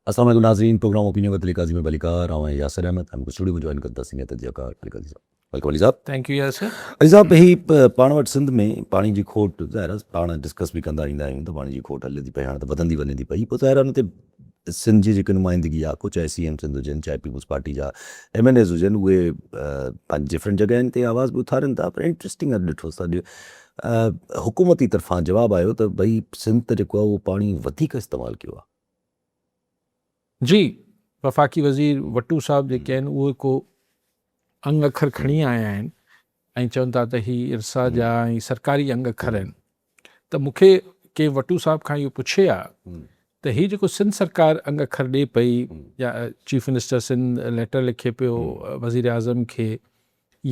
السلام عليڪم ناظرين programme opinion with Ali Qazi ۾ ڀليڪار آئون آهيان ياسر احمد ۽ مون کي اسٽوڊيو ۾ جوائن ڪن ٿا سينيئر تجزيه ڪار علي قاضي صاحب welcome Ali صاحب thank you Yasir Ali صاحب هي پاڻ وٽ سنڌ ۾ پاڻي جي کوٽ ظاهر آهي پاڻ ڊسڪس به ڪندا ايندا آهيون ته پاڻي جي کوٽ هلي ٿي پئي هاڻي ته وڌندي وڃي ٿي پئي پوء ظاهر آهي ان تي سنڌ جي جيڪي نمائندگي آهي ڪو چاهي سي ايم سنڌ هجن چاهي پيپلز پارٽي جا ايم اين ايز هجن اهي پنهنجي ڊفرنٽ جڳهين تي آواز به اٿارين ٿا پر انٽرسٽنگ اڄ ڏٺو اڄ حڪومتي طرفان جواب آيو ته ڀئي سنڌ ته جيڪو آهي اهو پاڻي وڌيڪ استعمال ڪيو آهي. جي وفاقي وزير وٽو صاحب جيڪي آهن اهي ڪو انگ اکر کڻي آيا آهن ۽ چون ٿا ته هي ارسا جا ۽ سرڪاري انگ اکر آهن ته مون کي ڪنهن وٽو صاحب کان اهو پڇي ها ته هي جيڪو سنڌ سرڪار انگ اکر ڏي پئي يا چيف منسٽر سنڌ ليٽر لکي پيو وزير اعظم کي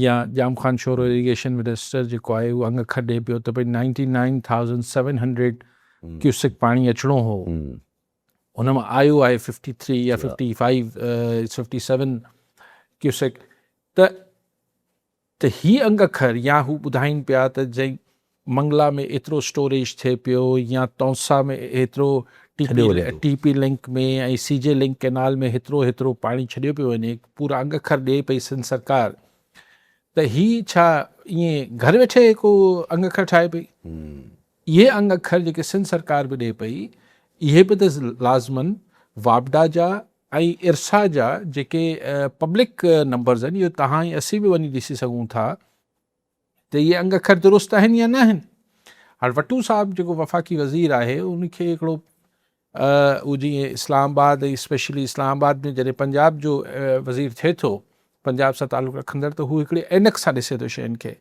يا ڄام خان شورو اريگيشن منسٽر جيڪو آهي اهو انگ اکر ڏي پيو ته ڀئي ninety nine thousand seven hundred cusec پاڻي اچڻو هو ان مان آيو آهي ففٽي ٿري يا fifty five fifty seven cusec ته ته هي انگ اکر يا هو ٻڌائين پيا ته جنهن منگلا ۾ ايترو اسٽوريج ٿئي پيو يا تونسا ۾ ايترو T P link ۾ ۽ C J link canal ۾ هيترو هيترو پاڻي ڇڏيو پيو وڃي پورا انگ اکر ڏئي پئي سنڌ سرڪار ته هي ڇا ائين گهر ويٺي ڪو انگ اکر ٺاهي پئي؟ اهي انگ اکر جيڪي سنڌ سرڪار به ڏئي پئي اهي به ته لازمن واپڊا جا ۽ ارسا جا جيڪي پبلڪ نمبرز آهن اهو توهان ۽ اسين به وڃي ڏسي سگهون ٿا ته اهي انگ اکر درست آهن يا نه آهن. هاڻ وٽو صاحب جيڪو وفاقي وزير آهي ان کي هڪڙو اهو جيئن اسلام آباد ۽ اسپيشلي اسلام آباد ۾ جڏهن پنجاب جو وزير ٿئي ٿو پنجاب سان تعلق رکندڙ ته هو هڪڙي عينڪ سان ڏسي ٿو شين کي.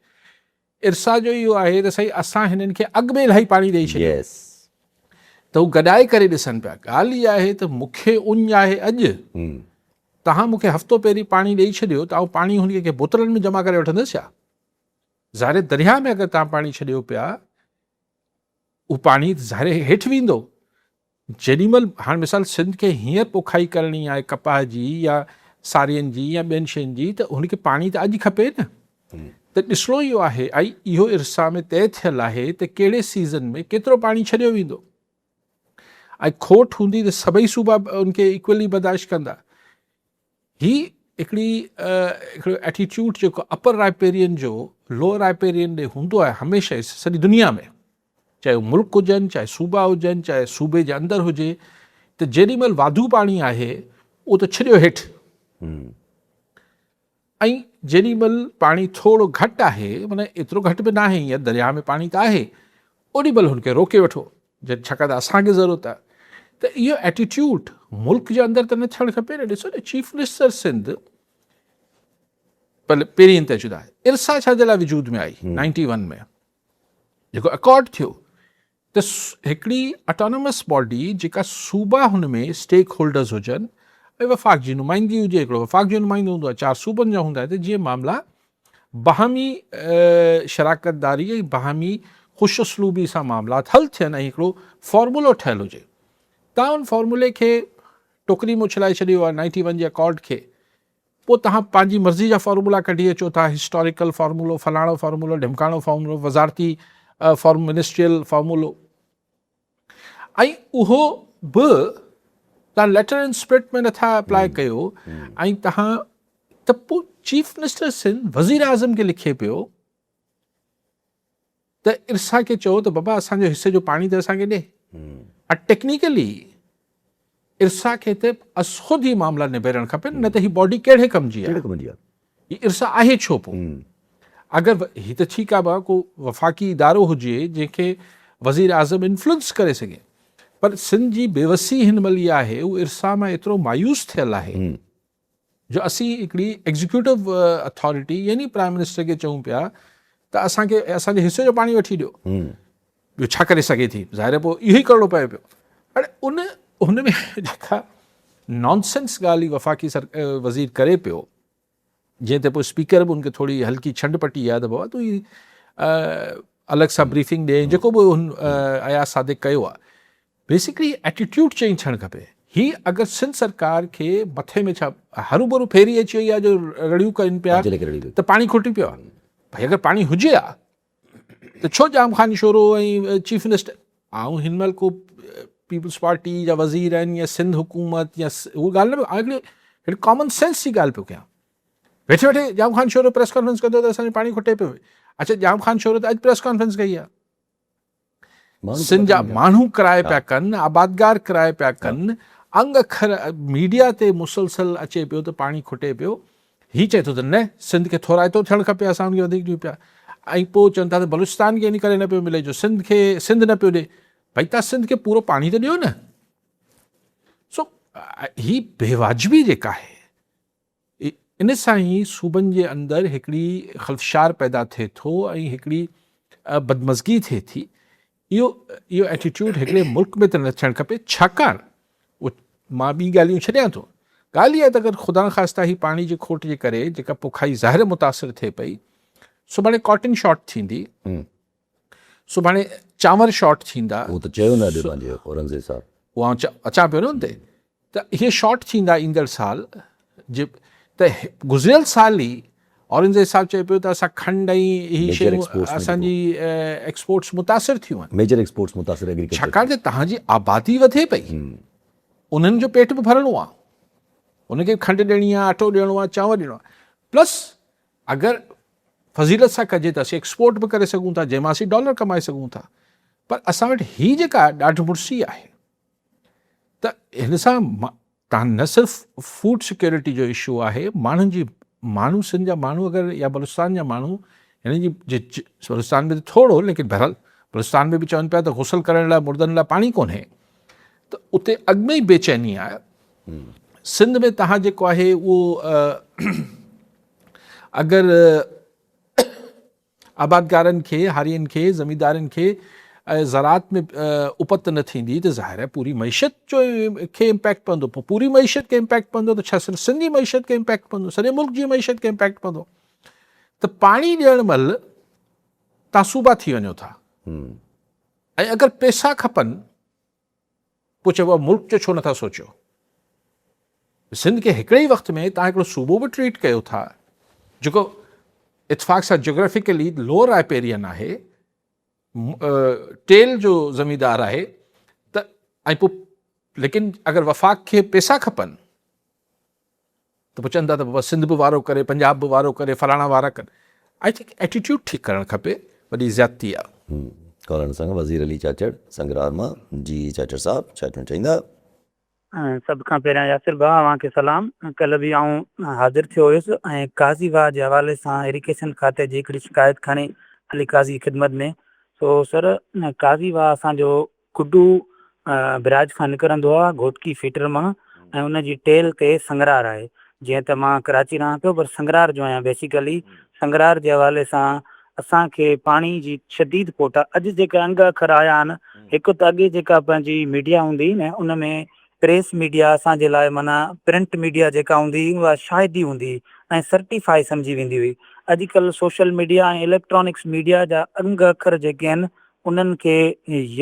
ارسا جو اهو آهي ته سائين اسان هنن کي اڳ ۾ الاهي پاڻي ڏئي ڇڏيو ته هو گڏائي ڪري ڏسن پيا. ڳالهه اها آهي ته مون کي اڃ آهي اڄ، توهان مون کي هفتو پهرين پاڻي ڏئي ڇڏيو ته آئون پاڻي هن کي بوتلن ۾ جمع ڪري وٺندس ڇا؟ ظاهر درياهه ۾ اگر توهان پاڻي ڇڏيو پيا اهو پاڻي ظاهر هيٺ ويندو. جيڏي مهل هاڻ مثال سنڌ کي هينئر پوکائي ڪرڻي آهي ڪپاهه جي يا سارين جي يا ٻين شين جي ته هن کي پاڻي ته اڄ کپي نه ته ڏسڻو اهو آهي ۽ اهو ارسا ۾ طئي ٿيل آهي ته ڪهڙي سيزن ۾ ڪيترو پاڻي ڇڏيو ويندو ۽ کوٽ هوندي ته سڀئي صوبا ان کي ايڪولي برداشت ڪندا. هي هڪڙي هڪڙو ايٽيٽيوڊ جيڪو اپر رائپيرين جو لوئر رائپيرين ڏي هوندو آهي هميشه سڄي دنيا ۾ چاهي هو ملڪ هجن چاهي صوبا هجن چاهي صوبي جي اندر هجي ته جيڏي مهل واڌو پاڻي آهي اهو ته ڇڏيو هيٺ ۽ جيڏي مهل پاڻي ٿورو گهٽ آهي معنيٰ ايترو گهٽ به ناهي هينئر درياهه ۾ پاڻي ته آهي اوڏي مهل هن کي روڪي وٺو ڇاڪاڻ ته اسان کي ضرورت آهي ته اهو ايٽيٽيوڊ ملڪ جي اندر ته نه ٿيڻ کپي نه ڏسو نه چيف منسٽر سنڌ پهرين تي اچون ٿا ارسا ڇا جي لاء وجود ۾ آئي نائنٽي ون ۾ جيڪو اڪارڊ ٿيو ته هڪڙي اٽانومس باڊي جيڪا صوبا هن ۾ اسٽيڪ هولڊرز هجن ۽ وفاق جي نمائندگي هجي هڪڙو وفاق جو نمائندو هوندو آهي چار صوبن جا هوندا آهن ته جيئن معاملا باهمي شراڪت داري ۽ باهمي خوش اسلوبي سان معاملات حل ٿين ۽ هڪڙو فارمولو ٺهيل هجي تان ان فارمولي کي ٽوڪري ۾ اڇلائي ڇڏيو آهي نائنٽي ون جي اڪارڊ کي پوء توهان پنهنجي مرضي جا فارمولا ڪڍي اچو ٿا، هسٽاريڪل فارمولو، فلاڻو فارمولو، ڍمڪاڻو فارمولو، وزارتي فارم، منسٽريل فارمولو ۽ اهو به توهان ليٽر اينڊ اسپرٽ ۾ نٿا اپلاء ڪيو ۽ توهان ته پوء چيف منسٽر سنڌ وزير اعظم کي لکي پيو ته ارسا کي چئو ته بابا اسان جو حصي جو پاڻي ته اسان کي ڏي. ها ٽيڪنيڪلي ارسا کي ته از خود هي معاملا نبيرڻ کپن نه ته هي باڊي ڪهڙي ڪم جي آهي. هي ارسا آهي ڇو پوء؟ اگر هي ته ٺيڪ آهي بابا ڪو وفاقي ادارو هجي جنهن کي وزير اعظم انفلوئنس ڪري سگهي پر سنڌ جي بيوسي هن مهل اها آهي هو ارسا مان ايترو مايوس ٿيل آهي. جو اسين هڪڙي ايگزيڪيوٽو اٿارٽي يعني پرائم منسٽر کي چئون پيا ته اسان کي اسان جي حصي جو پاڻي وٺي ڏيو ٻيو ڇا ڪري سگهي ٿي ظاهر پوء اهو ئي ڪرڻو پئي پيو هاڻي ان هن ۾ جيڪا نان سينس ڳالهه هي وفاقي سر وزير ڪري پيو جنهن تي پوء اسپيڪر به ان کي ٿوري هلڪي ڇنڊ پٽي آهي ته بابا تون الڳ سان بريفنگ ڏي جيڪو به هن اياز صادق ڪيو آهي بيسڪلي ايٽيٽيوڊ چينج ٿيڻ کپي. هي اگر سنڌ سرڪار کي مٿي ۾ ڇا هروڀرو ڦيري اچي وئي آهي جو رڙيون ڪن پيا ته پاڻي کوٽي پيو آهي. ڀئي اگر پاڻي هجي ها ته ڇو ڄام خان شورو ۽ چيف منسٽر آئون هن مهل ڪو پيپلز پارٽي جا وزير آهن يا سنڌ حڪومت يا اها ڳالهه نه پيو آئون هڪڙي ڪامن سينس جي ڳالهه پيو ڪيان. ويٺي ويٺي ڄام خان شورو پريس ڪانفرنس ڪندو ته اسان جو پاڻي کٽي پيو. اڇا ڄام خان شورو ته اڄ پريس ڪانفرنس ڪئي آهي. سنڌ جا ماڻهو ڪرائي پيا ڪن، آبادگار ڪرائي پيا ڪن، انگ اکر ميڊيا تي مسلسل اچي پيو ته پاڻي کٽي پيو، هي چئي ٿو ته نه سنڌ کي ٿورائتو ٿيڻ کپي اسان ان کي وڌيڪ ڏيون پيا ۽ پوء چون ٿا ته بلوچستان کي ان ڪري نه پيو ملي جو سنڌ کي سنڌ نه پيو ڏي، ڀئي تان سنڌ کي پورو پاڻي ته ڏيو نه. سو هي بيواجبي جيڪا آهي ان سان ئي صوبن جي اندر هڪڙي خلفشار پيدا ٿئي ٿو ۽ هڪڙي بدمزگي ٿئي ٿي. اهو اهو ايٽيٽيوڊ هڪڙي ملڪ ۾ ته نه ٿيڻ کپي ڇاڪاڻ اهو مان ٻي ڳالهيون ڇڏيان ٿو. ڳالهه اها آهي ته اگر خدانخواسته هي پاڻي جي کوٽ جي ڪري جيڪا پوکائي ظاهر متاثر ٿئي پئي سڀاڻي ڪاٽن شارٽ ٿيندي، سڀاڻي چانور شارٽ ٿيندا. اهو ته چيو نه اڄ پنهنجي اورنگزيب صاحب. اهو آئون اچان پيو نه ان تي ته اهي شارٽ ٿيندا ايندڙ سال جي ته گذريل سال ئي اورنگزيب صاحب چئي پيو ته اسان کنڊ ۽ هي شيون اسان جي ايڪسپورٽس متاثر ٿيون آهن. ميجر ايڪسپورٽس متاثر ايگريڪلچر. ڇاڪاڻ ته توهان جي آبادي وڌي پئي انهن جو پيٽ به ڀرڻو آهي انهن کي کنڊ ڏيڻي آهي اٽو ڏيڻو آهي چانور ڏيڻو آهي پلس اگر فضيلت سان ڪجي ته اسين ايڪسپورٽ به ڪري سگهون ٿا جنهن مان اسين ڊالر ڪمائي سگهون ٿا پر اسان وٽ هي جيڪا ڏاڍ مڙسي آهي ته هن سان تان نه صرف فوڊ سيڪيورٽي جو اشو آهي ماڻهن جي ماڻهو سنڌ جا ماڻهو اگر يا بلوچستان جا ماڻهو هن جي بلوچستان ۾ ته ٿورو ليڪن بهرحال بلوچستان ۾ به چون پيا ته غسل ڪرڻ لاء مردن لاء پاڻي ڪونهي ته اتي اڳ ۾ ئي بيچيني آهي سنڌ ۾ تهان جيڪو آهي اهو اگر آبادگارن کي، هارين کي، زميندارن کي زراعت ۾ اپت نه ٿيندي ته ظاهر آهي پوري معيشت جو کي امپيڪٽ پوندو، پوء پوري معيشت کي امپيڪٽ پوندو ته ڇا صرف سنڌي معيشت کي امپيڪٽ پوندو، سڄي ملڪ جي معيشت کي امپيڪٽ پوندو ته پاڻي ڏيڻ مهل تان صوبا ٿي وڃو ٿا ۽ اگر پيسا کپن پوء چئبو آهي ملڪ جو ڇو نٿا سوچيو؟ سنڌ کي هڪڙي ئي وقت ۾ توهان هڪڙو صوبو به ٽريٽ ڪيو ٿا جيڪو اتفاق سان جيوگرافيڪلي لوئر رائپيرين آهي، ٽيل جو زميندار آهي ته ۽ پوء ليڪن اگر وفاق کي پيسا کپن ته پوء چون ٿا ته بابا سنڌ به وارو ڪري پنجاب به وارو ڪري فلاڻا وارا ڪن I think attitude ٺيڪ ڪرڻ کپي وڏي زيادتي آ. ڪالهه سان وزير علي چاچڙ سنگرار مان جي چاچڙ صاحب ڇا چوڻ چاهيندا. سڀ کان پهريان ياسر ڀاء اوهان کي سلام ڪلهه به آئون حاضر ٿيو هيس ۽ قاضي واهه جي حوالي سان ايريگيشن کاتي جي هڪڙي شڪايت کڻي علي قاضي جي خدمت ۾ سو سر قاضي واهه اسان جو گڊو براج کان نڪرندو آ گهوٽڪي فيڊر مان ۽ ان جي ٽيل تي سنگرار آهي جيئن ته مان ڪراچي رهان پيو پر سنگرار جو آهيان بيسيڪلي سنگرار جي حوالي سان اسان کي پاڻي جي شديد کوٽ آ اڄ جيڪا انگ اکر آيا آهن هڪ ته اڳي جيڪا پنهنجي ميڊيا هوندي هئي نه ان ۾ پريس ميڊيا اسان جي لاء معنيٰ پرنٽ ميڊيا جيڪا هوندي هئي اها شاهدي هوندي هئي ۽ سرٽيفائي سمجهي ويندي هئي اڄڪلهه سوشل ميڊيا ۽ اليڪٽرانڪس ميڊيا جا انگ اکر جيڪي آهن انهن کي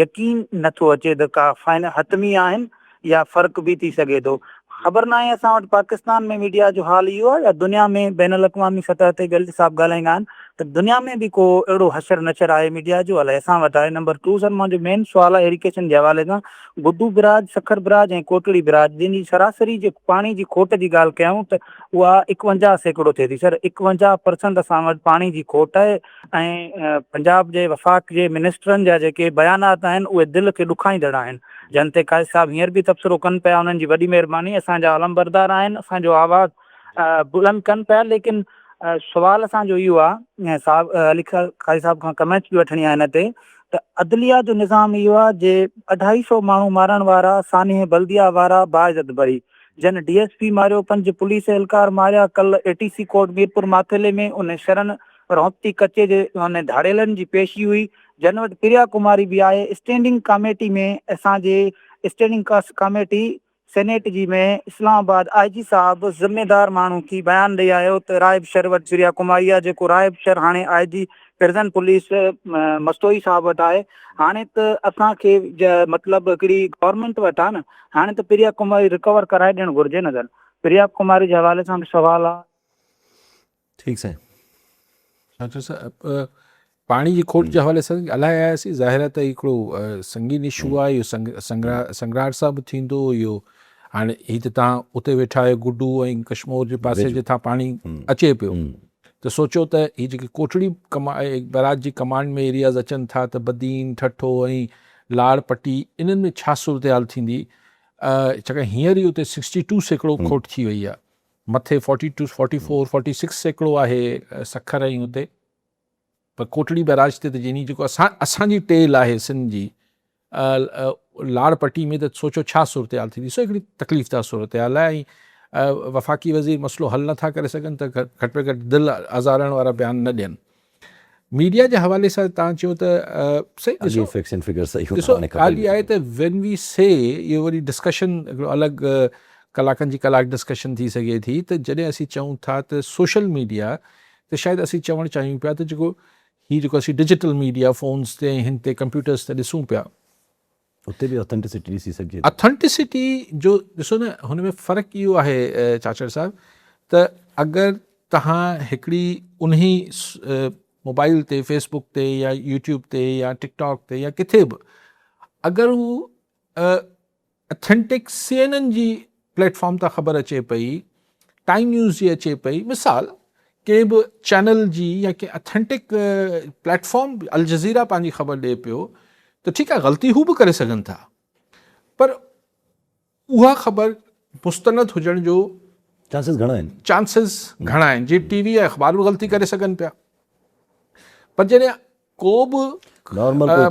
يقين نه ٿو اچي ته ڪا فائنل حتمي آهن يا فرق به ٿي سگهي ٿو. خبر ناهي اسان وٽ پاڪستان ۾ ميڊيا جو حال اهو آهي يا دنيا ۾ بين الاقوامي سطح تي به علي صاحب ڳالهائيندا آهن ته دنيا ۾ به ڪو اهڙو حشر نشر آهي ميڊيا جو الائي اسان وٽ آهي. نمبر ٽو سر منهنجو مين سوال آهي ايريگيشن جي حوالي سان گڊو براج، سکر براج ۽ ڪوٽڙي براج جن جي سراسري جي پاڻي جي کوٽ جي ڳالهه ڪيائون ته اها 51% ٿئي ٿي سر 51 پرسنٽ اسان وٽ پاڻي جي کوٽ آهي ۽ پنجاب جي وفاق جي منسٽرن جا جيڪي بيانات آهن اهي دل کي ڏکائيندڙ آهن جن تي قائد صاحب هينئر به تبصرو ڪن پيا انهن جي وڏي مهرباني اسان جا علمبردار آهن اسان جو آواز بلند ڪن پيا ليڪن سوال اسان جو اهو آهي صاحب علي قاضي صاحب کان ڪمينٽس به وٺڻي آهي هن تي ته عدليه جو نظام اهو آهي جي اڍائي سو ماڻهو مارڻ وارا سانحه بلديه وارا باعزت بري جن ڊي ايس پي ماريو پنج پوليس اهلڪار ماريا ڪل A T C court Mirpur Mathelo ۾ ان شرن روهتي ڪچي جي ان ڌاڙيلن جي پيشي هئي جن وٽ پريا ڪماري به آهي اسٽينڊنگ ڪاميٽي ۾ اسان جي اسٽينڊنگ ڪاميٽي سينيٽ جي ۾ اسلام آباد آء جي صاحب ذميدار ماڻهو ٿي بيان ڏئي آيو ته راهب شر وٽ پريا ڪماري آهي جيڪو راهب شر هاڻي آء جي پرزن پوليس مستوئي صاحب وٽ آهي هاڻي ته اسان کي مطلب هڪڙي گورنمينٽ وٽ آهي نه هاڻي ته پريا ڪماري رڪور ڪرائي ڏيڻ گهرجي نه سر پريا ڪماري جي حوالي سان به سوال آهي. ٺيڪ سائين. ڊاڪٽر صاحب پاڻي جي کوٽ جي حوالي سان ڳالهائي آياسين ظاهر آهي ته هڪڙو سنگين اشو آهي اهو سنگرار سان به ٿيندو اهو هاڻي هي ته تان اتي ويٺا آهيو گڊو ۽ ڪشمور جي پاسي جتان پاڻي اچي پيو ته سوچو ته هي جيڪي ڪوٽڙي بئراج جي ڪمانڊ ۾ ايرياز اچن ٿا ته بدين ٺٽو ۽ لاڙ پٽي انهن ۾ ڇا صورتحال ٿيندي ڇاڪاڻ هينئر ئي اتي 62% کوٽ ٿي وئي آهي مٿي 42 44 46% آهي سکر ۽ اتي پر ڪوٽڙي بئراج تي ته جيني جيڪو اسان اسان جي ٽيل آهي سنڌ جي لاڙ پٽي ۾ ته سوچو ڇا صورتحال ٿيندي سو هڪڙي تڪليف ده صورتحال آهي ۽ وفاقي وزير مسئلو حل نٿا ڪري سگهن ته گهٽ ۾ گهٽ دل آزارڻ وارا بيان نه ڏين ميڊيا جي حوالي سان تان چيو ته صحيح ڏسو فيڪشن فگر صحيح ڏسو ڳالهه اها آهي ته وين وي سي اهو وري ڊسڪشن هڪڙو الڳ ڪلاڪن جي ڪلاڪ ڊسڪشن ٿي سگهي ٿي ته جڏهن اسين چئون ٿا ته سوشل ميڊيا ته شايد اسين چوڻ چاهيون پيا ته جيڪو هي جيڪو اسين ڊجيٽل ميڊيا فونز تي ۽ هن تي ڪمپيوٽرز تي ڏسون پيا اتي به اٿينٽسٽي ڏسي سگهجي ٿي. اٿينٽسٽي جو ڏسو نه هن ۾ فرق اهو آهي چاچڙ صاحب ته اگر توهان هڪڙي انهي موبائل تي فيس بڪ تي يا يوٽيوب تي يا ٽڪ ٽاڪ تي يا ڪٿي به اگر هو اٿينٽڪ سي اين اين جي پليٽ فارم تان خبر اچي پئي، ٽائيم نيوز جي اچي پئي، مثال ڪنهن به چينل جي يا ڪنهن اٿينٽڪ پليٽ فارم الجزيره پنهنجي خبر ڏئي پيو ته ٺيڪ آهي غلطي هو به ڪري سگهن ٿا پر اها خبر مستند هجڻ جو چانسز گهڻا آهن چانسز گهڻا آهن جي ٽي وي ۽ اخبار به غلطي ڪري سگهن پيا پر جڏهن ڪو به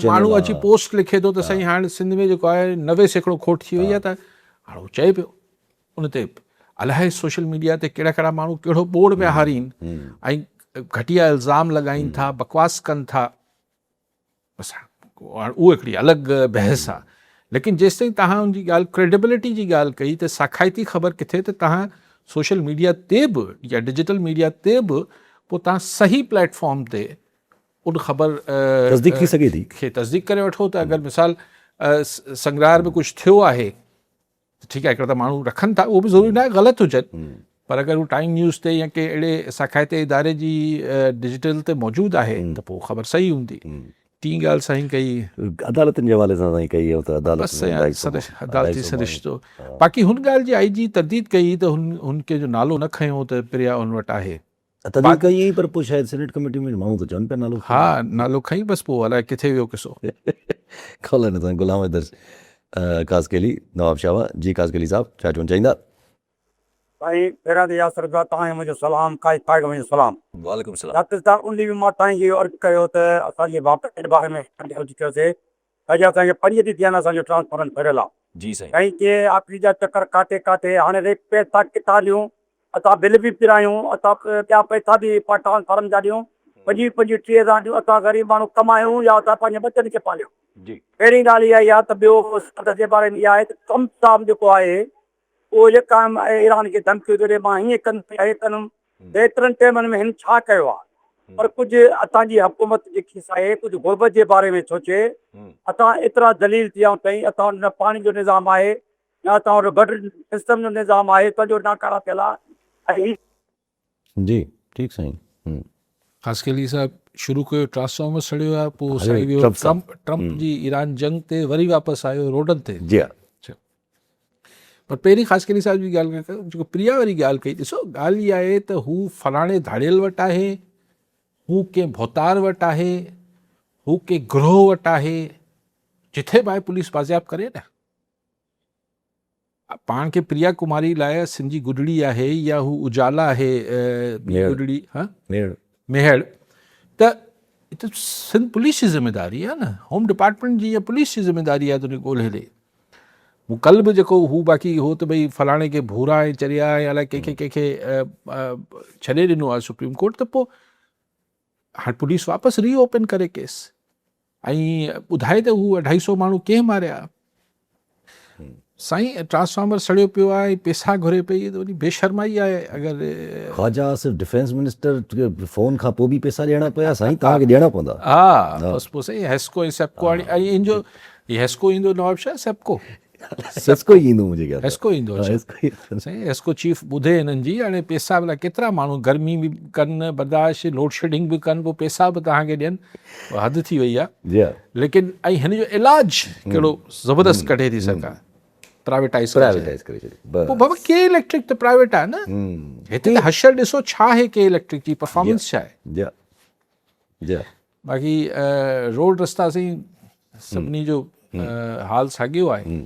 ماڻهو اچي پوسٽ لکي ٿو ته سائين هاڻ سنڌ ۾ جيڪو آهي 90% کوٽ ٿي وئي آهي ته هاڻ هو چئي پيو ان تي الائي سوشل ميڊيا تي ڪهڙا ڪهڙا ماڻهو ڪهڙو ٻوڙ پيا هارين ۽ گهٽيا الزام لڳائين ٿا بڪواس ڪن ٿا بس هاڻ اهو هڪڙي الڳ بحث آهي ليڪن جيستائين تهان ان جي ڳالهه ڪريڊبلٽي جي ڳالهه ڪئي ته ساکائتي خبر ڪٿي ته تهان سوشل ميڊيا تي به يا ڊجيٽل ميڊيا تي به پوء تهان صحيح پليٽ فارم تي ان خبر تصديق ٿي سگهي ٿي کي تصديق ڪري وٺو ته اگر مثال سنگرار ۾ ڪجهه ٿيو آهي ته ٺيڪ آهي هڪڙا ته ماڻهو رکن ٿا اهو به ضروري ناهي غلط هجن پر اگر هو ٽائيم نيوز تي يا ڪنهن اهڙي ساکائتي اداري جي ڊجيٽل تي موجود آهي ته پوء خبر صحيح هوندي ٽين ڳالهه سائين ڪئي عدالتن جي حوالي سان سائين ڪئي هو ته عدالت عدالتي سرشتو باقي هن ڳالهه جي آئي جي ترديد ڪئي ته هن هن ڪنهن جو نالو نه کنيو ته پريا هن وٽ آهي ترديد ڪئي هئي پر پوء شايد سينيٽ ڪميٽي ۾ ماڻهو ته چون پيا نالو ها نالو کئي بس پوء الائي ڪٿي ويو قصو. کولن سان غلام حيدر قاصقيلي نواب شاهه جي قاصقيلي صاحب ڇا چوڻ چاهيندا. سائين پهريان ته ياسر ڀاء توهان کي منهنجو سلام قائد صاحب کي منهنجو سلام. وعليڪم السلام. ڊاڪٽر صاحب ان ڏينهن به مان توهان کي اهو عرض ڪيو ته اسان جي واپڊا جي باري ۾ ڪنٽرول ٿيو سي اڄ اسان کي پنج ڏينهن ٿيا آهن اسان جو ٽرانسفارم ڦريل آهي. جي سائين. سائين ڪي آفيس جا چڪر ڪاٽي ڪاٽي هاڻي ري پئسا ڪٿان ڏيون اسان بل به ڦرايون اسان ٻيا پئسا به ٽرانسفارم جا ڏيون پنجويهه پنجويهه ٽيهه هزار ڏيون اسان غريب ماڻهو ڪمايون يا اسان پنهنجي ٻچن کي پاليون جي. پهرين ڳالهه اها ئي آهي ته ٻيو صدر جي باري ۾ اها آهي ته ٽرمپ صاحب جيڪو آهي اهو جيڪا ايران کي ڌمڪيون ٿو ڏي مان هيئن ڪندس يا هيئن ڪندم ايترن ٽيمن ۾ هن ڇا ڪيو آهي پر ڪجهه اسان جي حڪومت جيڪي آهي ڪجهه غربت جي باري ۾ سوچي اسان ايترا ذليل ٿي ويا آهيون سائين اسان وٽ نه پاڻي جو نظام آهي نه اسان وٽ گٽر سسٽم جو نظام آهي سڄو ناڪارا ٿيل آهي ۽ جي ٺيڪ سائين. خاصخيلي صاحب شروع ڪيو ٽرانسفارمر سڙيو آهي پوء سائين ويو ٽرمپ ٽرمپ جي ايران جنگ تي وري واپس آيو روڊن تي جي ها پر پهرين خاصخيلي صاحب جي ڳالهه ڪيو جيڪو پريا واري ڳالهه ڪئي ڏسو ڳالهه اها آهي ته هو فلاڻي ڌاڙيل وٽ آهي هو ڪنهن ڀوتار وٽ آهي هو ڪنهن گروهه وٽ آهي جٿي به آهي پوليس بازياب ڪري نه پاڻ کي پريا ڪماري لاء سنڌ جي گڏڙي آهي يا هو اجالا آهي ٻي گڏڙي ها ميهڙ ته ته سنڌ پوليس جي ذميداري آهي نه هوم ڊپارٽمينٽ جي يا پوليس جي ذميداري آهي ته ان ڳولهي ڏي مون ڪل به جيڪو هو باقي هو ته ڀئي فلاڻي کي ڀورا ۽ چريا ۽ الائي ڪنهن کي ڪنهن کي ڇڏي ڏنو آهي سپريم ڪورٽ ته پوء هاڻي پوليس واپس ري اوپن ڪري ڪيس ۽ ٻڌائي ته هو اڍائي سو ماڻهو ڪنهن ماريا سائين ٽرانسفارمر سڙيو پيو آهي پيسا گهري پئي ته وڏي بي شرمائي آهي اگر Khawaja Asif defence minister phone کان پوء به پيسا ڏيڻا پيا سائين توهان کي ڏيڻا پوندا ها بس پوء سائين حيسڪو ۽ سيپڪو هاڻي ۽ ان جو هي حيسڪو ايندو نواب شاهه سيپڪو. حيسڪو ئي ايندو منهنجي خيال سان. حيسڪو ايندو اڇا. سائين حيسڪو چيف ٻڌي هنن جي هاڻي پيسا ڀلا ڪيترا ماڻهو گرمي به ڪن برداشت لوڊ شيڊنگ به ڪن پوء پيسا به توهان کي ڏين حد ٿي وئي آهي. جي ها. ليڪن ۽ هن جو علاج ڪهڙو زبردست ڪڍي ٿي سرڪار پرائيويٽائز ڪري ڇڏي. پرائيويٽائز ڪري ڇڏي بس. پوء بابا ڪي اليڪٽرڪ ته پرائيويٽ آهي نه هتي ته حشر ڏسو ڇا آهي ڪي اليڪٽرڪ جي پرفارمنس ڇا آهي. جي ها جي ها. باقي روڊ رستا سائين سڀني جو حال ساڳيو آهي.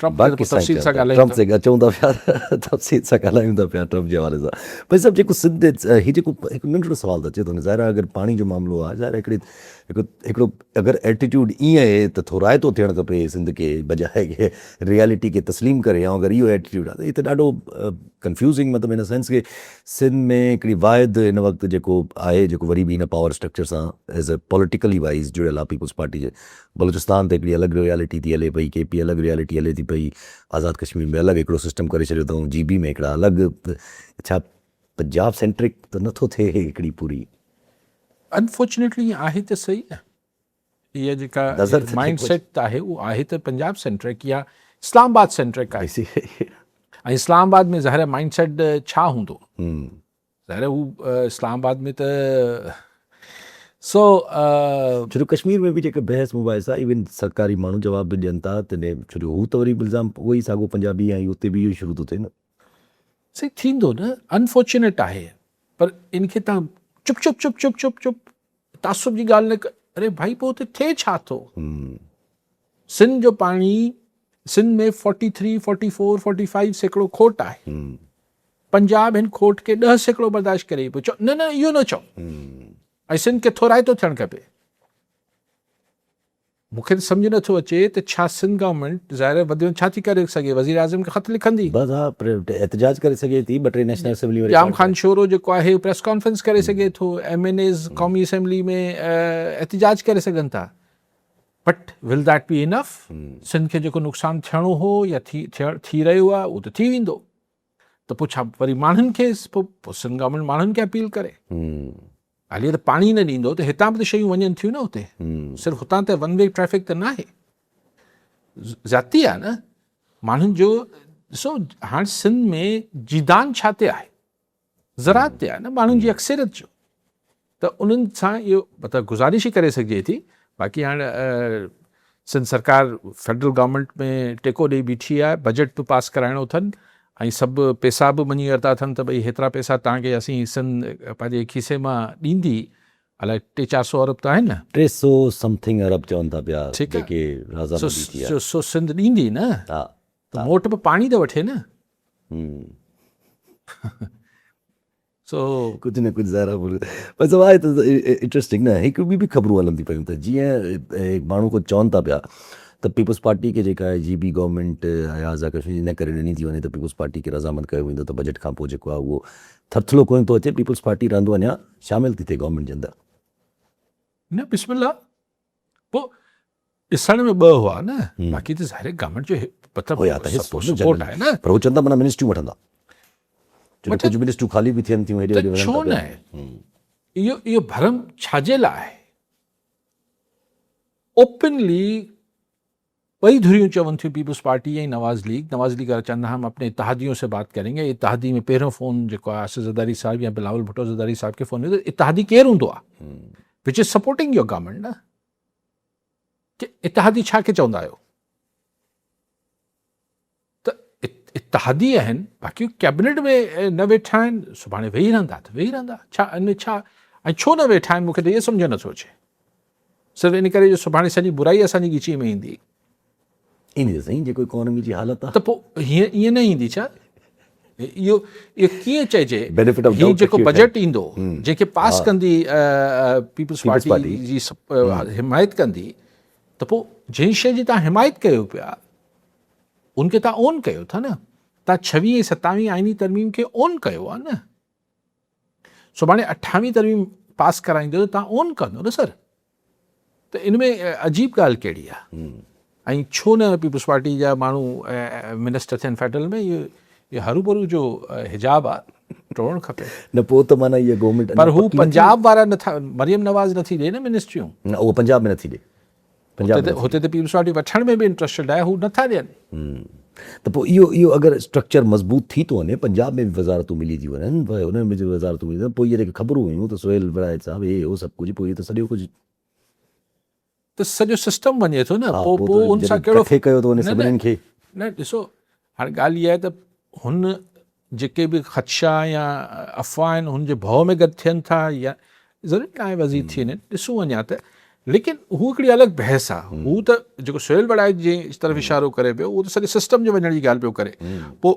ٽرمپ تي تفصيل سان ڳالهايون ٽرمپ تي اچون ٿا پيا تفصيل سان ڳالهايون ٿا پيا ٽرمپ جي حوالي سان ڀائي صاحب جيڪو سنڌ هي جيڪو هڪ ننڍڙو سوال ٿو اچي ٿو ظاهر آهي اگر پاڻي جو معاملو آهي ظاهر هڪڙي هڪ هڪڙو اگر ايٽيٽيوڊ ائين آهي ته ٿورائتو ٿيڻ کپي سنڌ کي بجاء کي ريالٽي کي تسليم ڪري ۽ اگر اهو ايٽيٽيوڊ آهي ته هي ته ڏاڍو ڪنفيوزنگ مطلب ان سينس کي سنڌ ۾ هڪڙي واحد هن وقت جيڪو آهي جيڪو وري به هن پاور اسٽرڪچر سان ايز اي پوليٽيڪلي وائيز جڙيل آهي پيپلز پارٽي جي بلوچستان تي هڪڙي الڳ ريالٽي ٿي هلي پئي ڪي پي الڳ ريالٽي هلي ٿي پئي آزاد ڪشمير ۾ الڳ هڪڙو سسٽم ڪري ڇڏيو اٿئون جي بي ۾ هڪڙا الڳ ڇا پنجاب سينٽرڪ ته نٿو ٿئي هڪڙي پوري. انفارچونيٽلي ائين آهي ته صحيح نه اها جيڪا مائنڊ سيٽ آهي اهو آهي ته پنجاب سينٽرڪ يا اسلام آباد سينٽرڪ آهي ۽ اسلام آباد ۾ ظاهر مائنڊ سيٽ ڇا هوندو ظاهر هو اسلام آباد ۾ ته سو ڇو جو ڪشمير ۾ به جيڪا بحث مباحثا ايون سرڪاري ماڻهو جواب به ڏين ٿا تڏهن ڇو جو هو ته وري الزام اهو ئي ساڳو پنجابي ۽ اتي به اهو ئي شروع ٿو ٿئي نه. سائين ٿيندو نه انفارچونيٽ آهي پر ان کي تان چپ چپ چپ چپ چپ چپ تعصب جي ڳالهه نه ڪر اري ڀائي پوء اتي ٿئي ڇا ٿو؟ سنڌ جو پاڻي سنڌ ۾ 43، 44، 45% کوٽ آهي. پنجاب هن کوٽ کي 10% برداشت ڪري پيو. چئو نه نه اهو نه چئو ۽ سنڌ کي ٿورائتو ٿيڻ کپي. مون کي ته سمجهه نه ٿو اچي ته ڇا سنڌ گورنمينٽ ظاهر آهي وڌ ۾ وڌ ڇا ٿي ڪري سگهي، وزيراعظم کي خط لکندي. بس ها احتجاج ڪري سگهي ٿي، ٻه ٽي نيشنل اسيمبلي ۾ ڄام خان شورو جيڪو آهي اهو پريس ڪانفرنس ڪري سگهي ٿو، ايم اين ايز قومي اسيمبلي ۾ احتجاج ڪري سگهن ٿا but will that be enough? Sindh کي جيڪو نقصان ٿيڻو هو يا ٿي رهيو آهي اهو ته ٿي ويندو ته پوء ڇا وري ماڻهن کي پوء سنڌ گورنمينٽ ماڻهن کي اپيل ڪري حالي ته پاڻي نه ڏيندو ته هتان به ته شيون وڃن ٿيون نه اتي صرف هتان ته ون وي ٽريفڪ ته ناهي زيادتي آهي نه ماڻهن جو ڏسو هاڻ سنڌ ۾ جيدان ڇا تي آهي زراعت تي آهي نه ماڻهن جي اڪثريت جو ته انهن سان اهو مطلب گذارش ئي ڪري سگهجي ٿي باقي هاڻ سنڌ سرڪار فيڊرل گورنمينٽ ۾ ٽيڪو ڏئي بيٺي آهي بجيٽ به پاس ڪرائڻو اٿن ۽ سڀ پيسا به مڃي ورتا اٿن ته ڀئي هيترا پيسا توهان کي اسين سنڌ پنهنجي کيسي مان ڏيندي الائي ٽي چار سو ارب ته آهن نه ٽي سو سمٿنگ ارب چون ٿا پيا جيڪي رضامندي ٿي آهي سو سنڌ ڏيندي نه ته موٽ به پاڻي ته وٺي نه سو ڪجهه نه ڪجهه ظاهر آهي پر سڀ آهي ته انٽريسٽنگ نه هڪ ٻي به خبرون هلن ٿي پيون ته جيئن ماڻهو ڪجهه چون ٿا پيا ته پيپلز پارٽي کي جيڪا آهي جي بي گورنمينٽ اياز آ ڪشمير ان ڪري ڏني ٿي وڃي ته پيپلز پارٽي کي رضامند ڪيو ويندو ته بجيٽ کان پوء جيڪو آهي اهو ٿرٿلو ڪونه ٿو اچي پيپلز پارٽي رهندو اڃا شامل ٿي ٿئي گورنمينٽ جي اندر. نه بسم الله پوء ڏسڻ ۾ ٻه هئا نه باقي ته ظاهر گورنمينٽ جو مطلب هيا ته سپورٽ آهي نه پر هو چوندا معنيٰ منسٽريون وٺندا ڇو جو ڪجهه منسٽريون خالي به ٿين ٿيون هيڏي هوڏي وڃن ڇو نه اهو اهو ڀرم ڇا جي لاء آهي اوپنلي ٻئي ڌريون چون ٿيون peoples party ۽ Nawaz league Nawaz league وارا چوندا هم اپني اتحاديون سي بات ڪرين گي اتحادي ۾ پهريون فون جيڪو آهي آصف زرداري صاحب يا بلاول ڀٽو زرداري صاحب کي فون ويندو اتحادي ڪير هوندو آهي which is supporting your government نه ڪي اتحادي ڇا کي چوندا آهيو ته اتحادي آهن باقي ڪيبنٽ ۾ نه ويٺا آهن سڀاڻي ويهي رهندا ته ويهي رهندا ڇا ان ۾ ڇا ۽ ڇو نه ويٺا آهن مونکي ته اهو سمجهه نٿو اچي صرف ان ڪري جو سڀاڻي سڄي برائي اسان جي ڳچي ۾ ايندي ايندي ته سائين جيڪو اڪانومي جي حالت آهي ته پوء هيئن ائين نه ايندي ڇا اهو اهو ڪيئن چئجي بينيفٽ آف هي جيڪو بجيٽ ايندو جنهن کي پاس ڪندي پيپلز پارٽي جي حمايت ڪندي ته پوء جنهن شيء جي تان حمايت ڪيو پيا ان کي تان اون ڪيو ٿا نه تان 26 ۽ 27 آئيني ترميم کي اون ڪيو آ نه سڀاڻي 28 ترميم پاس ڪرائيندو ته تان اون ڪندو نه سر ته ان ۾ عجيب ڳالهه ڪهڙي آهي ۽ ڇو نه پيپلز پارٽي جا ماڻهو منسٽر ٿين فيڊرل ۾ اهو هروڀرو جو حجاب آهي ٽوڙڻ کپي. نه پوء ته معنيٰ اها گورنمينٽ پر هو پنجاب وارا نٿا مريم نواز نٿي ڏي نه منسٽريون. نه اهو پنجاب ۾ نٿي ڏي. پنجاب ۾ هتي ته پيپلز پارٽي وٺڻ ۾ به انٽرسٽيڊ آهي، هو نٿا ڏين. ته پوء اهو اهو اگر اسٽرڪچر مضبوط ٿي ٿو وڃي، پنجاب ۾ به وزارتون ملي ٿي وڃن، ان ۾ به وزارتون ملي ٿي وڃن، پوء اهي جيڪي خبرون هيون ته سهيل وڙائچ صاحب هي هو سڀ ڪجهه، پوء اهو ته سڄو ڪجهه. ته سڄو سسٽم وڃي ٿو نه، پوء پوء ان سان ڪهڙو. ڪٺي ڪيو ٿو وڃي سڀني کي. نه ڏسو هاڻي ڳالهه اها آهي ته هن جيڪي به خدشا يا افواهه آهن هن جي ڀؤ ۾ گڏ ٿين ٿا يا ضروري ناهي وزير ٿي وڃن، ڏسون اڃا ته، ليڪن هو هڪڙي الڳ بحث آهي. هو ته جيڪو سهيل وڙائچ جي طرف اشارو ڪري پيو اهو ته سڄي سسٽم جي وڃڻ جي ڳالهه پيو ڪري، پوء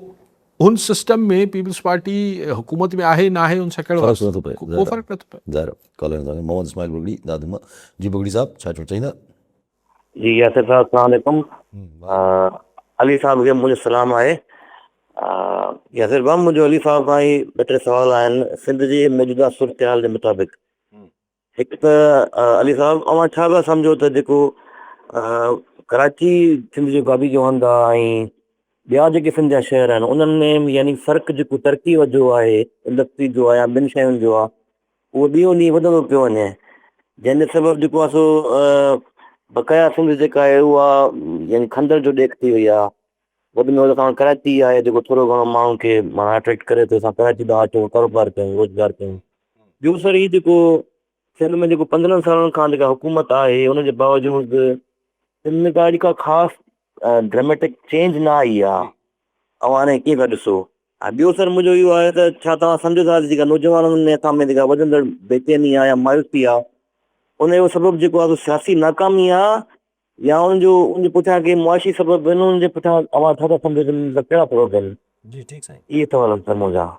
هن سسٽم ۾ پيپلز پارٽي حڪومت ۾ آهي ناهي ان سان ڪهڙو فرق نٿو پئي، ڪو فرق نٿو پئي. ظاهر ڪالر محمد اسماعيل بگڙي دادو مان، جي بگڙي صاحب ڇا چوڻ چاهيندا؟ جي ياسر صاحب السلام عليڪم، علي صاحب کي منهنجو سلام آهي. ياسر صاحب منهنجو علي صاحب کان هي ٻه ٽي سوال آهن سنڌ جي موجوده صورتحال جي مطابق. هڪ ته علي صاحب اوهان ڇا پيا سمجهو ته جيڪو ڪراچي سنڌ جو گادي جو هنڌ آهي ۽ ٻيا جيڪي سنڌ جا شهر آهن انهن ۾ يعني فرق جيڪو ترقي جو آهي انڊسٽري جو آهي يا ٻين شين جو آهي اهو ڏينهون ڏينهن وڌندو پيو وڃي جنهن جو سبب جيڪو آهي سو بقايا سنڌ جيڪا آهي اها يعني کنڊر جو ڏيک ٿي وئي آهي. وڌ ۾ وڌ اسان وٽ ڪراچي آهي جيڪو ٿورو گهڻو ماڻهن کي معنيٰ اٽريڪٽ ڪري ٿو اسان ڪراچي ڏانهن اچون ڪاروبار ڪيون روزگار ڪيون. ٻيو سر هي جيڪو سنڌ ۾ جيڪو 15 سالن کان جيڪا حڪومت آهي ان جي باوجود سنڌ ۾ ڪا اهڙي ڪا خاص ڊراميٽڪ چينج نه آئي آهي اوهان هاڻي ڪيئن پيا ڏسو؟ ۽ ٻيو سر منهنجو اهو آهي ته ڇا توهان سمجهو ٿا ته جيڪا نوجوانن ۾ اسان ۾ جيڪا وڌندڙ بيچيني آهي يا مايوسي آهي ان جو سبب جيڪو آهي سو سياسي ناڪامي آهي يا ان جو ان جي پٺيان ڪي معاشي سبب آهن ان جي پٺيان اوهان ڇا ٿا سمجهو ته مطلب ڪهڙا سبب آهن؟ جي ٺيڪ سائين. اهي سوال آهن سر منهنجا.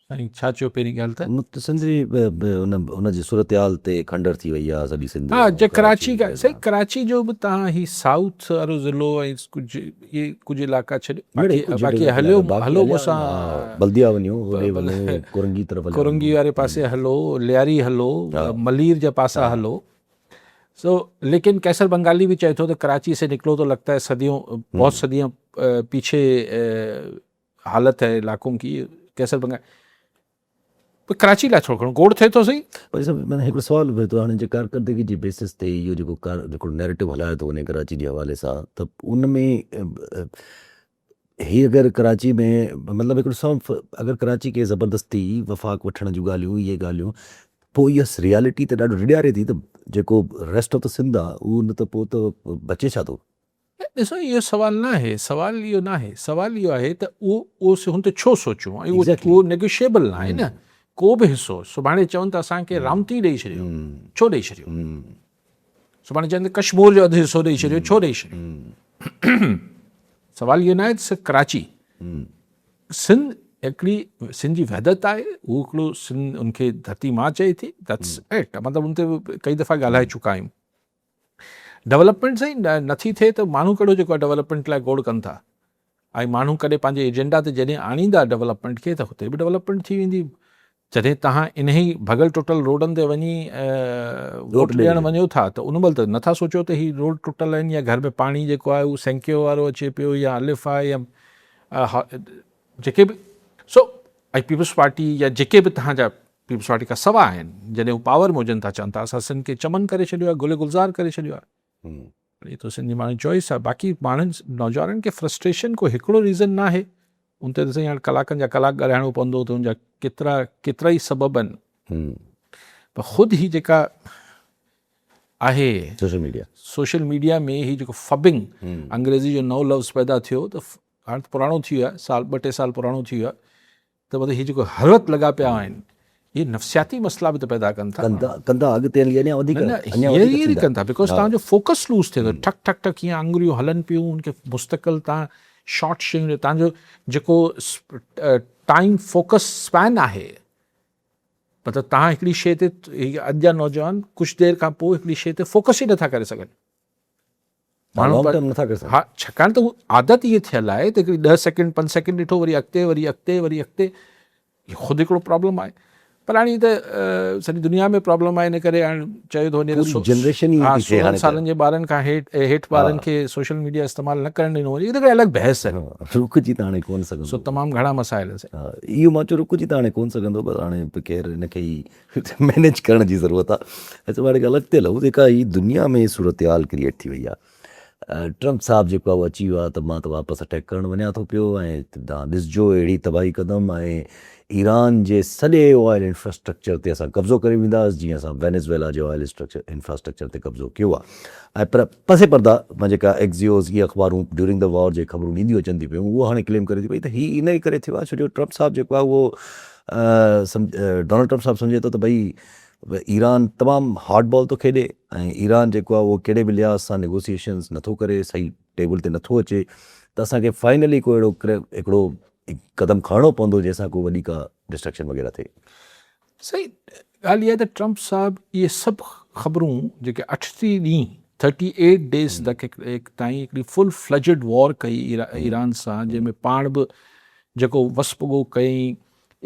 سائين ڇا چيو پهرين ڳالهه ته. مت سنڌ جي ان ان جي صورتحال تي کنڊر ٿي وئي آ سڄي سنڌ. ها جي ڪراچي کا سائين ڪراچي جو به تهان هي سائوٿ وارو ضلعو ۽ ڪجهه اهي ڪجهه علائقا ڇڏيو باقي باقي هليو هلو مون سان بلديا وڃو هوڏي وڃو ڪورنگي طرف هليا ڪورنگي واري پاسي هلو لياري هلو ملير جا پاسا هلو سو ليڪن قيصر بنگالي به چئي ٿو ته ڪراچي سي نڪلو تو لگتا هي صديون بهت صديون پيڇي حالت هي علاقون ڪي قيصر بنگالي پر ڪراچي لاء ٿورو گهڻو گوڙ ٿئي ٿو سهي. پر صاحب معنيٰ هڪڙو سوال اڀري ٿو هاڻي جي ڪارڪردگي جي بيسس تي اهو جيڪو ڪار جيڪو نيريٽو هلايو ٿو وڃي ڪراچي جي حوالي سان ته ان ۾ هي اگر ڪراچي ۾ مطلب هڪڙو سو اگر ڪراچي کي زبردستي وفاق وٺڻ جون ڳالهيون اهي ڳالهيون پوء اها ريالٽي ته ڏاڍو ريڙياري ٿي ته جيڪو ريسٽ آف the Sindh آهي اهو نه ته پوء ته بچي ڇا ٿو. ڏسو اهو سوال ناهي، سوال اهو ناهي، سوال اهو آهي ته اهو اهو هن تي ڇو سوچيون ۽ اهو اهو نيگوشيبل ناهي نه ڪو به حصو سڀاڻي چون ته اسان کي رامتي ڏئي ڇڏيو ڇو ڏئي ڇڏيو سڀاڻي چون ته ڪشمور جو اڌ حصو ڏئي ڇڏيو ڇو ڏئي ڇڏيو سوال اهو ناهي ته صرف ڪراچي سنڌ هڪڙي سنڌ جي وحدت آهي اهو هڪڙو سنڌ ان کي ڌرتي ماء چئي ٿي that's it مطلب ان تي ڪئي دفعا ڳالهائي چڪا آهيون ڊولپمينٽ سائين نٿي ٿئي ته ماڻهو ڪهڙو جيڪو آهي ڊولپمينٽ لاء گوڙ ڪن ٿا ۽ ماڻهو ڪڏهن پنهنجي ايجنڊا تي جڏهن آڻيندا ڊولپمينٽ کي ته هتي به ڊولپمينٽ ٿي ويندي جڏهن توهان انهي ڀڳل ٽٽل روڊن تي وڃي ووٽ ڏيڻ وڃو ٿا ته ان مهل ته نٿا سوچو ته هي روڊ ٽٽل آهن يا گهر ۾ پاڻي جيڪو آهي اهو سينڪيو وارو اچي پيو يا الف آهي يا جيڪي به سو ۽ پيپلز پارٽي يا جيڪي به توهان جا پيپلز پارٽي کان سوا آهن، جڏهن هو پاور ۾ هجن ٿا چون ٿا اسان سنڌ کي چمن ڪري ڇڏيو آهي، گل گلزار ڪري ڇڏيو آهي. هي ته سنڌ جي ماڻهن جي چوائس آهي، باقي ماڻهن نوجوانن کي فرسٽريشن ڪو هڪڙو ريزن ناهي، ان تي ته سائين هاڻ ڪلاڪن جا ڪلاڪ ڳالهائڻو پوندو ته ان جا ڪيترا ڪيترا ئي سبب آهن، پر خود هي جيڪا آهي سوشل ميڊيا سوشل ميڊيا ۾ هي جيڪو فبنگ انگريزي جو نئون لفظ پيدا ٿيو ته هاڻ ته پراڻو ٿي ويو آهي، سال ٻه ٽي سال پراڻو ٿي ويو آهي ته مطلب هي جيڪو هر وقت لڳا پيا آهن اهي نفسياتي مسئلا به ته پيدا ڪن ٿا. ڪندا ڪندا اڳتي هلي اڃا وڌيڪ نه نه هينئر هينئر ئي ڪن ٿا because توهان جو فوڪس لوز ٿئي ٿو ٺڪ ٺڪ ٺڪ هيئن آڱريون هلن پيون ان کي مستقل توهان شارٽ شيون ڏيو توهان جو جيڪو ٽائيم فوڪس اسپين آهي مطلب توهان هڪڙي شيء تي اڄ جا نوجوان ڪجهه دير کان پوء هڪڙي شيء تي فوڪس ئي نٿا ڪري سگهن. ماڻهو لانگ ٽرم نٿا ڪري سگهن. ها ڇاڪاڻ ته عادت اها ٿيل آهي ته هڪڙي 10 سيڪنڊ 5 سيڪنڊ ڏٺو وري اڳتي وري اڳتي وري اڳتي اهو خود هڪڙو پرابلم آهي. پر هاڻي ته سڄي دنيا ۾ پرابلم آهي ان ڪري هاڻي چيو ٿو وڃي ته جنريشن ئي ها 16 سالن جي ٻارن کان هيٺ هيٺ ٻارن کي سوشل ميڊيا استعمال نه ڪرڻ ڏنو وڃي اهو ته الڳ بحث آهي. رڪجي ته هاڻي ڪونه سگهندو. سو تمام گهڻا مسائل آهن سائين. اهو مان چيو رڪجي ته هاڻي ڪونه سگهندو بس هاڻي خير ان کي ئي مينيج ڪرڻ جي ضرورت آهي. اچا هاڻي ڳالهه اڳتي هلون جيڪا هي دنيا ۾ صورتحال ڪريئيٽ ٿي وئي آهي ٽرمپ صاحب جيڪو آهي اهو اچي ويو آهي ته مان ته واپس اٽيڪ ڪرڻ وڃان ٿو پيو ۽ توهان ڏسجو اهڙي تباهي ڪندم ۽ ايران جي سڄي آئل انفراسٽرڪچر تي اسان قبضو ڪري وينداسين جيئن اسان وينيزويلا جي آئل انفراسٽرڪچر تي قبضو ڪيو آهي ۽ پر پس پرده مان جيڪا ايگزيوز اهي اخبارون ڊيورنگ the وار جي خبرون ڏينديون اچن ٿي پيون اهو هاڻي ڪليم ڪري ٿي پئي ته هي ان ڪري ٿيو آهي ڇو جو ٽرمپ صاحب جيڪو آهي اهو ڊونلڊ ٽرمپ صاحب سمجهي ٿو ته ڀئي ايران تمام هارڊ بال ٿو کيڏي ۽ ايران جيڪو آهي اهو ڪهڙي به لحاظ سان نيگوسيئيشنز نٿو ڪري صحيح ٽيبل تي نٿو اچي ته اسان کي فائنلي ڪو اهڙو هڪڙو قدم کڻڻو پوندو جنهن سان ڪو وڏي ڪا ڊسٽرڪشن وغيره ٿئي. صحيح ڳالهه اها آهي ته ٽرمپ صاحب اهي سڀ خبرون جيڪي 38 ڏينهن 38 ڊيز تڪ تائين هڪڙي فل فلجڊ وار ڪئي ايران سان جنهن ۾ پاڻ به جيڪو وس پڳو ڪيائين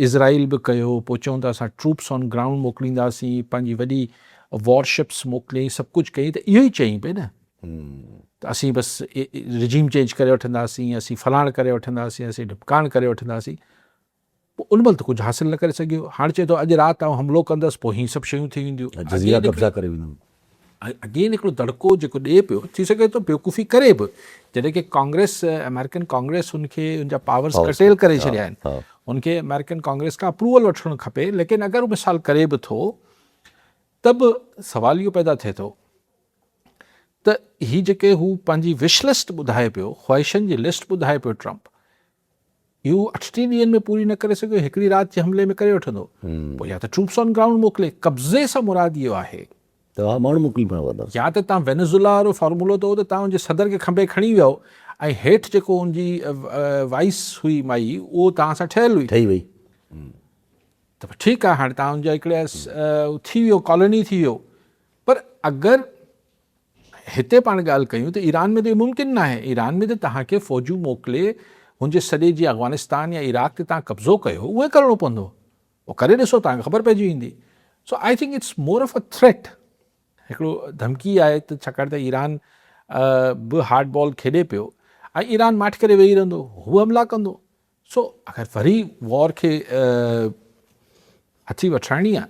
اسرائيل به ڪيو، پوء چون ته اسان ٽروپس آن گرائونڊ موڪلينداسين، پنهنجي وڏي وار شپس موڪليائين، سڀ ڪجهه ڪيائين ته اهو ئي چيائين پئي نه ته اسين بس رجيم چينج ڪري وٺنداسين، اسين فلاڻ ڪري وٺنداسين، اسين ڍپڪاڻ ڪري وٺنداسين، پوء ان مهل ته ڪجهه حاصل نه ڪري سگهيو، هاڻ چئي ٿو اڄ رات آئون حملو ڪندس پوء هي سڀ شيون ٿي وينديون. جزيرا قبضا ڪري ويندم. اگين هڪڙو دڙڪو جيڪو ڏئي پيو ٿي سگهي ٿو بيوقوفي ڪري به جڏهن ڪي ڪانگريس آمريڪن ڪانگريس هن کي ان جا پاورز ڪٽيل ڪري ڇڏيا آهن هن کي آمريڪن ڪانگريس کان اپروول وٺڻ کپي ليڪن اگر هو مثال ڪري به ٿو ته به سوال اهو پيدا ٿئي ٿو ته هي جيڪي هو پنهنجي وش لسٽ ٻڌائي پيو خواهشن جي لسٽ ٻڌائي پيو ٽرمپ اهو 38 ڏينهن ۾ پوري نه ڪري سگهيو، هڪڙي رات جي حملي ۾ ڪري وٺندو. پوء يا ته ٽروپس آن گرائونڊ موڪلي، قبضي سان مراد اهو آهي. ته اها ماڻهو موڪلي پاڻ وڌا. يا ته توهان وينزولا وارو فارمولو ته هو ته توهان ان جي صدر کي کنڀي کڻي ويو ۽ هيٺ جيڪو ان جي وائيس هئي مائي اهو توهان سان ٺهيل هئي. ٺهي وئي. ته ٺيڪ آهي هاڻي توهان ان جا هڪڙي ٿي ويو ڪالوني ٿي ويو پر اگر هتي پاڻ ڳالهه ڪيون ته ايران ۾ ته اهو ممڪن ناهي، ايران ۾ ته توهان کي فوجون موڪلي هن جي سڄي جيئن افغانستان يا عراق تي توهان قبضو ڪيو اهو ئي ڪرڻو پوندو، اهو ڪري ڏسو توهان کي خبر پئجي ويندي. So I think it's more of a threat, هڪڙو ڌمڪي آهي ته ڇاڪاڻ ته ايران به هارڊ بال کيڏي پيو ۽ ايران ماٺ ڪري ويهي رهندو، هو حملا ڪندو. سو اگر وري وار کي هٿي وٺرائڻي آهي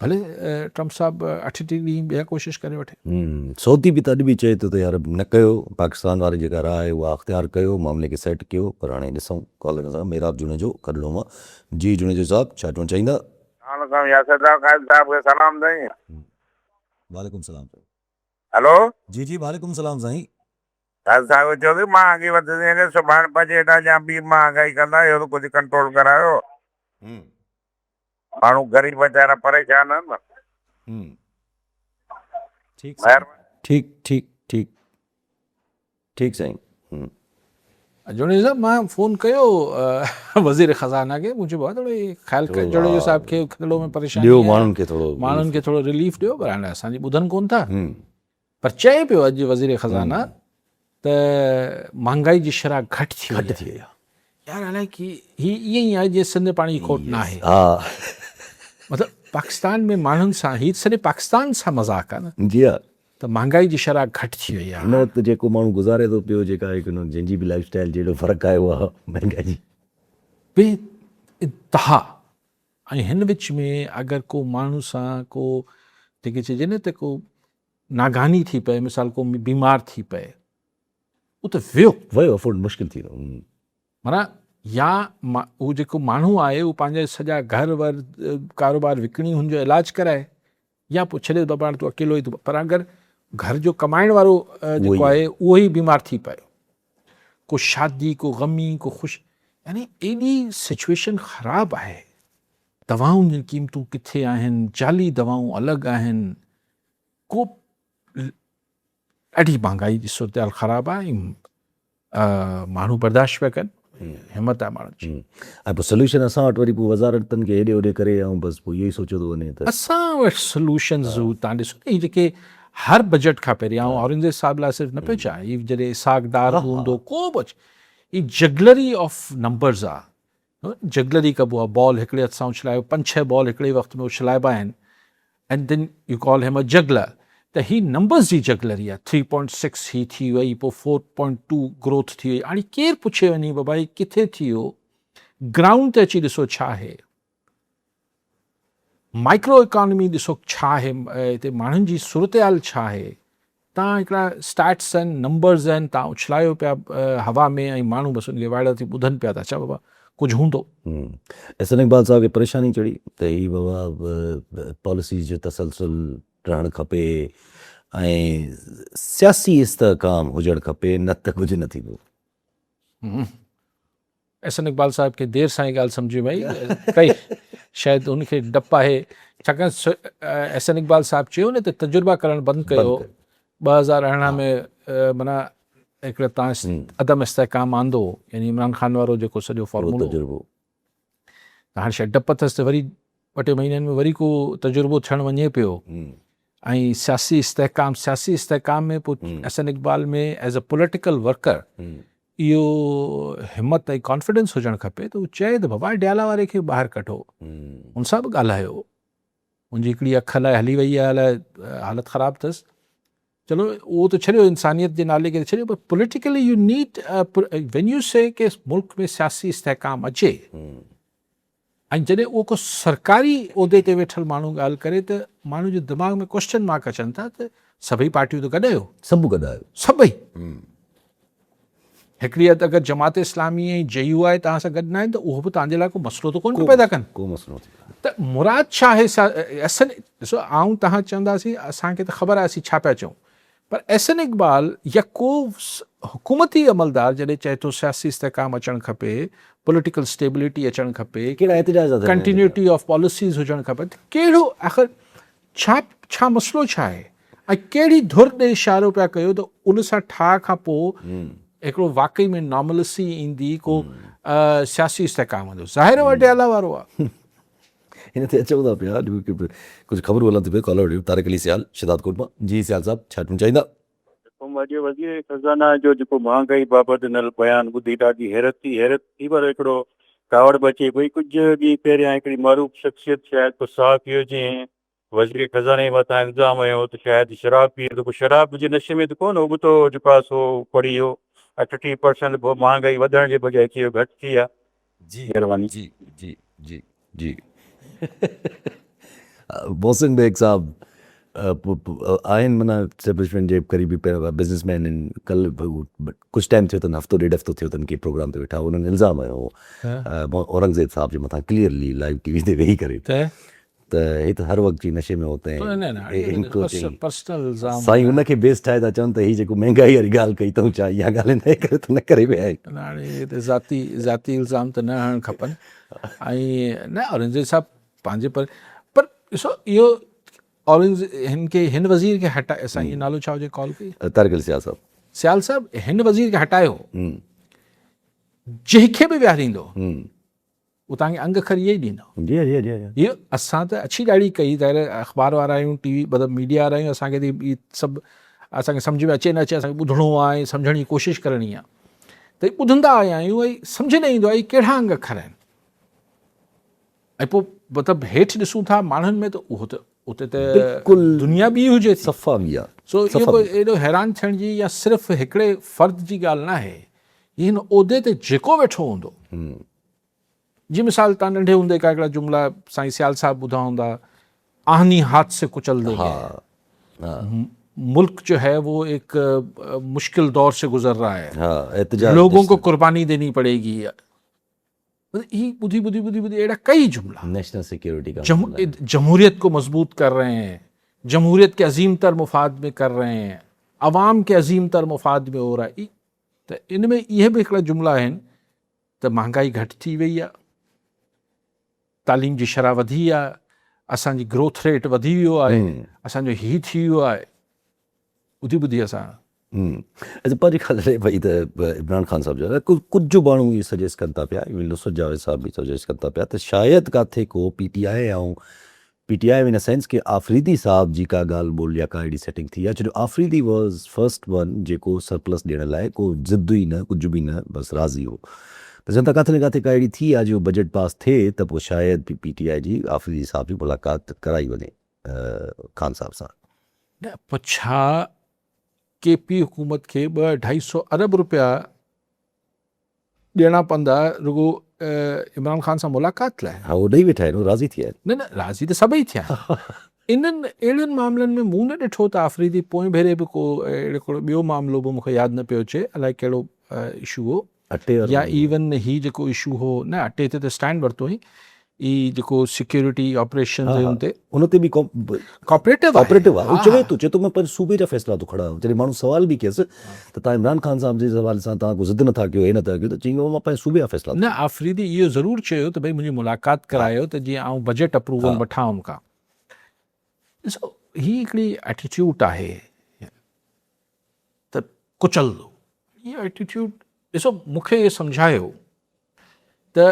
ڀلي ٽرمپ صاحب 38 ڏينهن ٻيا ڪوشش ڪري وٺي. سعودي به ته اڄ به چئي ٿو ته يار نه ڪيو پاڪستان واري جيڪا راء آهي اها اختيار ڪيو معاملي کي سيٽ ڪيو پر هاڻي ڏسون ڪالر سان محراب جوڻيجو کڏڙو مان جي جوڻيجو صاحب ڇا چوڻ چاهيندا. السلام عليڪم ياسر صاحب قائد صاحب کي سلام سائين. وعليڪم سلام سائين. هلو. جي جي وعليڪم سلام سائين. قائد صاحب چيو ته مهانگي وڌندي وڃي سڀاڻي بجيٽ آ يا ٻي مهانگائي ڪندا اهو ته ڪجهه ڪنٽرول ڪرايو. ماڻهو غريب ويچارا پريشان آهن. ٺيڪ سائين ٺيڪ ٺيڪ ٺيڪ ٺيڪ سائين. جوڻيجو صاحب مان فون ڪيو وزير خزانه کي مون چيو بابا ٿورو خيال ڪر جوڻيجو صاحب کي کدڙو ۾ پريشاني ڏيو ماڻهن کي ٿورو ماڻهن کي ٿورو رليف ڏيو پر هاڻي اسان جي ٻڌن ڪون ٿا. پر چئي پيو اڄ وزير خزانه ته مهانگائي جي شرح گهٽ ٿي وئي آهي. يار الائي ڪي هي ائين ئي آهي جيئن سنڌ ۾ پاڻي جي کوٽ ناهي. مطلب پاڪستان ۾ ماڻهن سان هي سڄي پاڪستان سان مذاق آهي نه. جي ها. ته مهانگائي جي شرح گهٽ ٿي وئي آهي. هن وقت جيڪو ماڻهو گذاري ٿو پيو جيڪا هڪ جنهن جي به لائف اسٽائل جهڙو فرق آيو آهي مهانگائي جي. بي انتها ۽ هن وچ ۾ اگر ڪو ماڻهو سان ڪو جيڪي چئجي نه ته ڪو ناگهاني ٿي پئي مثال ڪو بيمار ٿي پئي اهو ته ويو. ويو افورڊ مشڪل ٿي ويندو. معنيٰ يا هو جيڪو ماڻهو آهي اهو پنهنجا سڄا گهر ور ڪاروبار وڪڻي هن جو علاج ڪرائي يا پوء ڇڏي بابا هاڻي تون اڪيلو ئي تون پر اگر گهر جو ڪمائڻ وارو جيڪو آهي اهو ئي بيمار ٿي پيو ڪو شادي ڪو غمي ڪو خوش يعني ايڏي سچويشن خراب آهي دوائن جون قيمتون ڪٿي آهن جعلي دوائون الڳ آهن ڪو ڏاڍي مهانگائي جي صورتحال خراب آهي ماڻهو برداشت پيا ڪن همت آهي ماڻهن جي. ۽ پوء سوليوشن اسان وٽ وري پوء وزارتن کي هيڏي هوڏي ڪري ۽ بس پوء اهو ئي سوچيو ٿو وڃي ته. اسان وٽ سوليوشنز هو تان ڏسو نه هي جيڪي هر بجيٽ کان پهرين آئون اورنگزيب صاحب لاء صرف نه پيو چوان هي جڏهن اسحاق ڊار به هوندو ڪو به اچي هي جگلري آف نمبرز آ. جگلري ڪبو آهي بال هڪڙي هٿ سان اڇلايو پنج ڇهه بال هڪڙي وقت ۾ اڇلائبا آهن and then you call him a juggler ته هي نمبرز جي جگلري آهي ٿري پوائنٽ سڪس هي ٿي وئي پوء فور پوائنٽ ٽو گروٿ ٿي وئي هاڻي ڪير پڇي وڃي بابا هي ڪٿي ٿي ويو گرائونڊ تي اچي ڏسو ڇا آهي مائڪرو اڪانومي ڏسو ڇا آهي هتي ماڻهن جي صورتحال ڇا آهي تان هڪڙا اسٽيٽس آهن نمبرز آهن تان اڇلايو پيا هوا ۾ ۽ ماڻهو بس ان کي وائڙا ٿي ٻڌن پيا ته اڇا بابا ڪجهه هوندو. احسن اقبال صاحب کي پريشاني چڙهي ته هي بابا پاليسيز جو تسلسل رهڻ کپي ۽ سياسي استحڪام هجڻ کپي نه ته ڪجهه نه ٿيندو. احسن اقبال صاحب کي دير سان هي ڳالهه سمجهه ۾ آئي ڪئي شايد ان کي ڊپ آهي ڇاڪاڻ احسن اقبال صاحب چيو نه ته تجربا ڪرڻ بند ڪيو 2018 ۾ معنيٰ هڪڙو تان عدم استحڪام آندو يعني عمران خان وارو جيڪو سڄو فارمولو تجربو ته هاڻي شايد ڊپ اٿس ته وري ٻه ٽي مهينن ۾ وري ڪو تجربو ٿيڻ وڃي پيو ۽ سياسي استحڪام سياسي استحڪام ۾ پوء Ahsan Iqbal ۾ as a political worker اهو همت ۽ ڪانفيڊنس هجڻ کپي ته هو چئي ته بابا ڊيالا واري کي ٻاهر ڪڍو ان سان به ڳالهايو ان جي هڪڙي اک الائي هلي وئي آهي الائي حالت خراب اٿس چلو اهو ته ڇڏيو انسانيت جي نالي ڪري ڇڏيو پر politically you need when you see ڪي ملڪ ۾ سياسي استحڪام اچي ۽ جڏهن اهو ڪو سرڪاري عهدي تي ويٺل ماڻهو ڳالهه ڪري ته ماڻهو جي دماغ ۾ ڪوئسچن مارڪ اچن ٿا ته سڀئي پارٽيون ته گڏ آهيو. سڀ گڏ آهيو. سڀئي. هڪڙي حد اگر جماعت اسلامي ۽ جي يو آء توهان سان گڏ ناهن ته اهو به توهان جي لاء ڪو مسئلو ته ڪونه ٿو پيدا ڪن. ڪو مسئلو نه ٿيندو. ته مراد ڇا آهي احسن ڏسو آئون توهان چونداسين اسان کي ته خبر آهي اسين ڇا پيا چئون پر احسن اقبال يا ڪو حڪومتي عملدار جڏهن چئي ٿو سياسي استحڪام اچڻ کپي، پوليٽيڪل اسٽيبلٽي اچڻ کپي، ڪهڙا احتجاج ٿا ٿين؟ ڪنٽينيوٽي آف پاليسيز هجڻ کپي ته ڪهڙو آخر ڇا ڇا مسئلو ڇا آهي ۽ ڪهڙي ڌر ڏي اشارو پيا ڪيو ته ان سان ٺاهه کان پوء هڪڙو واقعي ۾ نارملسي ايندي ڪو سياسي استحڪام ايندو ظاهر آهي اڊيالا وارو آهي. هن تي اچون ٿا پيا ڪجهه خبرون هلن ٿيون پيون ڪالر ڏيو طارق علي سيال شهدادڪوٽ مان جي سيال صاحب ڇا چوڻ چاهيندا. اڄ وزير خزانه جو جيڪو مهانگائي بابت ڏنل بيان ٻڌي ڏاڍي حيرت ٿي، حيرت ٿي پر هڪڙو ڪاوڙ به اچي پئي، ڪجهه ڏينهن پهريان هڪڙي معروف شخصيت شايد ڪو صحافي هو جنهن وزير خزاني مٿان الزام هنيو ته شايد شراب پيئي ٿو، پوء شراب جي نشي ۾ ته ڪونه هو ابتو جيڪو آهي سو پڙهي ويو، 38 پرسنٽ مهانگائي وڌڻ جي بجاء ٿي ويو گهٽ ٿي آهي. جي مهرباني. جي جي جي جي محسن بيگ صاحب آهن معنيٰ اسٽيبلشمينٽ جي قريبي بزنس مين آهن ڪل ڪجهه ٽائيم ٿيو اٿن هفتو ڏيڍ هفتو ٿيو اٿن ڪي پروگرام تي ويٺا انهن الزام هنيو هو اورنگزيب صاحب جي مٿان ڪليئرلي لائيو ٽي وي تي ويهي ڪري ته هي ته هر وقت جي نشي ۾ هوتي هين پرسنل الزام سائين ان کي بيس ٺاهي ٿا چون ته هي جيڪو مهنگائي واري ڳالهه ڪئي اٿئون ڇا اها ڳالهه هن جي ڪري ته نه ڪري ويا آهن. هاڻي هتي ذاتي ذاتي الزام ته نه هڻڻ کپن ۽ نه اورنگزيب صاحب پنهنجي پر پر ڏسو اهو اورنگزيب هن کي هن وزير کي هٽائي سائين جو نالو ڇا هجي ڪال ڪئي طارق علي سيال صاحب سيال صاحب هن وزير کي هٽايو جنهن کي به ويهاريندو هو توهان کي انگ اکر اهي ئي ڏيندو. جي جي جي جي. اهو اسان ته اڇي ڏاڙهي ڪئي ظاهر آهي اخبار وارا آهيون ٽي وي مطلب ميڊيا وارا آهيون اسان کي ته اهي سڀ اسان کي سمجهه ۾ اچي نه اچي اسان کي ٻڌڻو آهي ۽ سمجهڻ جي ڪوشش ڪرڻي آهي ته هي ٻڌندا آيا آهيون ۽ سمجهه نه ايندو آهي ڪهڙا انگ اکر آهن ۽ پوء مطلب هيٺ ڏسون ٿا ماڻهن ۾ ته اهو ته اتي ته بلڪل دنيا ٻي هجي ٿي. صفا ٻي آهي. سو اهو ڪو ايڏو حيران ٿيڻ جي يا صرف هڪڙي فرد جي ڳالهه ناهي هي هن عهدي تي جيڪو ويٺو هوندو جي مثال تان ننڍي هوندي ڪا هڪڙا جملا سائين سيال صاحب ٻڌا هوندا آهني هاٿ سي ڪچل the گئي ملڪ جو هي وو ايڪ مشڪل دور سي گذر رها هي لوگون کو قرباني ديني پڙي گي هي ٻڌي ٻڌي ٻڌي ٻڌي اهڙا ڪئي جملا نيشنل سيڪيورٽي کا جمهوريت کو مضبوط ڪر رهي هين جمهوريت کے عظيم تر مفاد ۾ ڪر رهي هين عوام کے عظيم تر مفاد ۾ هو رها هي ته ان ۾ اهي به هڪڙا جملا آهن ته مهانگائي گهٽ ٿي وئي آهي، تعليم جي شرح وڌي آهي، اسان جي گروٿ ريٽ وڌي ويو آهي، اسان جو هي ٿي ويو آهي، ٻڌي ٻڌي اسان. اچا پنهنجي خيال هلي پئي ته عمران خان صاحب جو ڪجهه ماڻهو اهي سجيسٽ ڪن ٿا پيا ايون نصرت جاويد صاحب به سجيسٽ ڪن ٿا پيا ته شايد ڪاٿي ڪو P T I ۽ P T I in sense ڪي آفريدي صاحب جي ڪا ڳالهه ٻولهه يا ڪا اهڙي سيٽنگ ٿي آهي ڇو جو آفريدي واز فرسٽ ون جيڪو سرپلس ڏيڻ لاء ڪو ضد ئي نه ڪجهه به نه بس راضي هو ته چون ٿا ڪاٿي نه ڪاٿي ڪا اهڙي ٿي آهي جو بجيٽ پاس ٿئي ته پوء شايد پي ٽي آء جي آفريدي صاحب جي ملاقات ڪرائي وڃي خان صاحب سان. نه پوء ڇا ڪي پي حڪومت کي ٻه اڍائي سو ارب روپيا ڏيڻا پوندا رڳو عمران خان سان ملاقات لاء؟ ها هو ڏئي ويٺا آهن، هو راضي ٿي ويا آهن. نه نه راضي ته سڀئي ٿيا آهن. انهن اهڙن معاملن ۾ مون نه ڏٺو ته آفريدي پوئين ڀيري به ڪو اهڙو ڪهڙو ٻيو معاملو به مون کي ياد نه پيو اچي الائي ڪهڙو اشو هو اٽي وارو يا ايون هي جيڪو اشو هو نه اٽي تي ته اسٽينڊ ورتو هئين هي جيڪو سيڪيورٽي آپريشنز ۽ ان تي ان تي به ڪوآپريٽو آهي ڪوآپريٽو آهي هو چوي ٿو چئي ٿو مان پنهنجي صوبي جا فيصلا ٿو کڻان جڏهن ماڻهو سوال به ڪيس ته تان عمران خان صاحب جي حوالي سان تان ڪو ضد نٿا ڪيو هي نٿا ڪيو ته چئي مان پنهنجي صوبي جا فيصلا نه آفريدي اهو ضرور چيو ته ڀئي منهنجي ملاقات ڪرايو ته جيئن آئون بجيٽ اپروول وٺان ان کان ڏسو هي هڪڙي ايٽيٽيوٽ آهي ته ڪچلندو اهو ايٽيٽيوڊ ڏسو مون کي اهو سمجهايو ته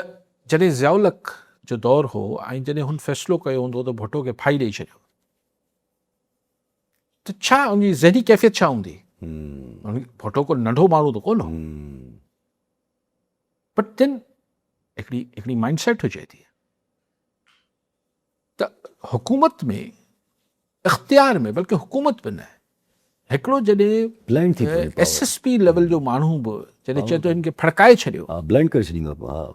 جڏهن ضياء الحق جو دور هو ۽ جڏهن هن فيصلو ڪيو هوندو ته ڀٽو کي ڦاهي ڏئي ڇڏيو ته ڇا ان جي ذهني ڪيفيت ڇا هوندي؟ ڀٽو ڪو ننڍو ماڻهو ته ڪونه هو بٽ دين هڪڙي هڪڙي مائنڊ سيٽ هجي ٿي ته حڪومت ۾ اختيار ۾ بلڪه حڪومت به نه هڪڙو جڏهن ايس ايس پي ليول جو ماڻهو به جڏهن چئي ٿو هن کي ڦڙڪائي ڇڏيو ها بلائنڊ ڪري ڇڏيندو ها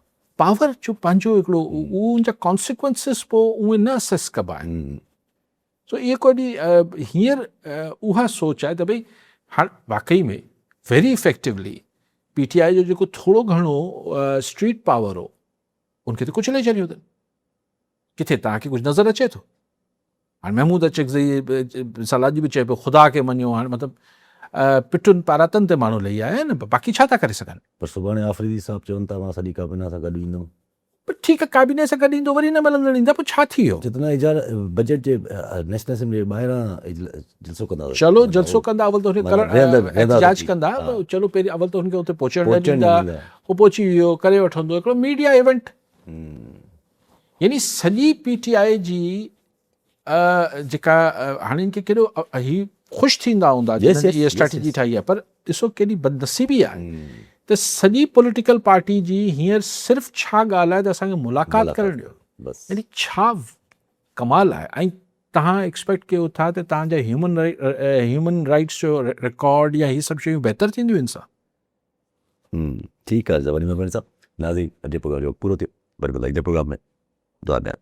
پاور جو پنهنجو هڪڙو اهو ان جا ڪانسيڪوئنسز پوء اهي نه اسيس ڪبا آهن سو اهي ڪو هينئر اها سوچ آهي ته ڀئي هاڻ واقعي ۾ very effectively P T I جو جيڪو ٿورو گهڻو اسٽريٽ پاور هو ان کي ته ڪچلي ڇڏيو اٿن ڪٿي توهان کي ڪجهه نظر اچي ٿو؟ هاڻي محمود اچڪزئي مثال اڄ به چئي پيو خدا کي مڃيو هاڻي مطلب پٽن پاراتن تي ماڻهو لهي آيا آهن باقي ڇا ٿا ڪري سگهن. پر سڀاڻي آفريدي صاحب چون ٿا مان سڄي ڪابينا سان گڏ ايندم. پر ٺيڪ آهي ڪابينا سان گڏ ايندو وري نه ملندڙ ايندا پوء ڇا ٿي ويو. چي ٿو نه اجار بجيٽ جي نيشنل اسيمبلي جي ٻاهران جلسو ڪندا. چلو جلسو ڪندا اول ته هن کي احتجاج ڪندا چلو پهرين اول ته هن کي اتي پهچڻ نه ڏيندا هو پهچي ويو ڪري وٺندو هڪڙو ميڊيا ايونٽ. يعني سڄي پي ٽي آء جي جيڪا هاڻي ان کي ڪيڏو هي خوش ٿيندا هوندا جنهن هي اسٽريٽجي ٺاهي آهي پر ڏسو ڪيڏي بدنصيبي آهي ته سڄي پوليٽيڪل پارٽي جي هينئر صرف ڇا ڳالهه آهي ته اسان کي ملاقات ڪرڻ ڏيو يعني ڇا ڪمال آهي ۽ تهان ايڪسپيڪٽ ڪيو ٿا ته تهان جا هيومن هيومن رائٽس جو رڪارڊ يا هي سڀ شيون بهتر ٿينديون ان سان. ٺيڪ آ زباني مهرباني صاحب ناظرين اڄ جو پروگرام جو وقت پورو ٿيو وري ملنداسين ايندڙ پروگرام ۾ دعا ۾ ياد.